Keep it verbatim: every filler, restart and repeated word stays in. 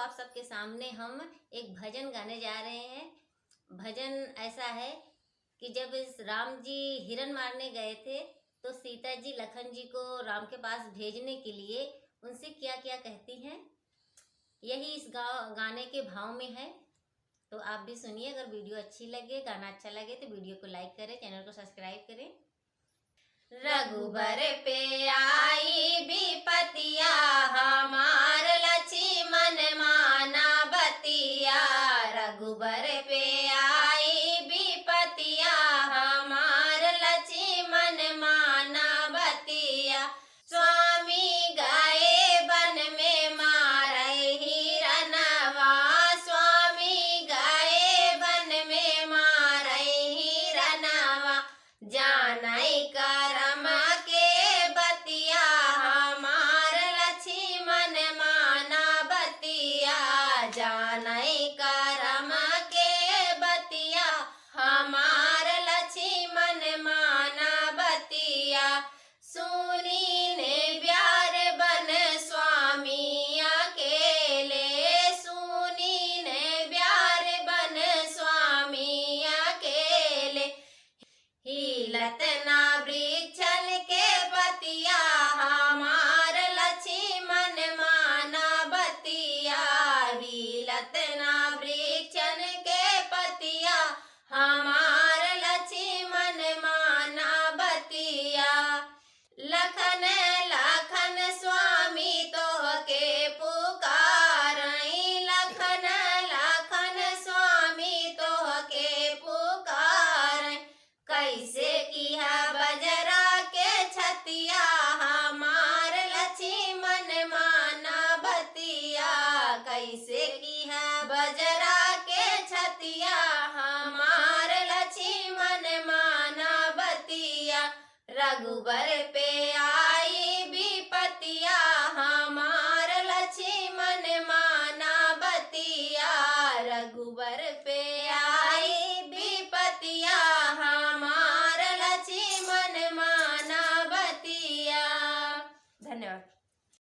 आप सबके सामने हम एक भजन गाने जा रहे हैं। भजन ऐसा है कि जब इस राम जी हिरण मारने गए थे, तो सीता जी लखन जी को राम के पास भेजने के लिए उनसे क्या-क्या कहती हैं, यही इस गा-, गाने के भाव में है। तो आप भी सुनिए। अगर video अच्छी लगे, गाना अच्छा लगे, तो video को like करें, channel को subscribe करें। रघुबर पे आई विपतिया, हमार लक्ष्मण माना बतिया। रघुबर पे आई विपतिया, हमार लक्ष्मण माना बतिया। स्वामी गए वन में मारै हिरनवा, स्वामी गए वन में मारै हिरनवा। जानै करम के बतिया, हमार लक्ष्मण माना बतिया। जानै करम के बतिया, हमार लक्ष्मण माना बतिया। सुनिन ब्यार वन स्वामी अकेले, सुनिन ब्यार वन स्वामी अकेले। हिलत ना वृक्षन के पतिया, हमार लक्ष्मण माना बतिया। हिलत ना वृक्षन के पतिया, हमार लक्ष्मण माना बतिया। लखन लखन स्वामी तोहके पुकारई, लखन लखन स्वामी तोहके पुकारई। कैसे किहा बजरा के छतिया, हमार लक्ष्मण माना बतिया। कैसे किहा बजरा के छतिया, हमार लक्ष्मण माना बतिया। रघुबर पे आ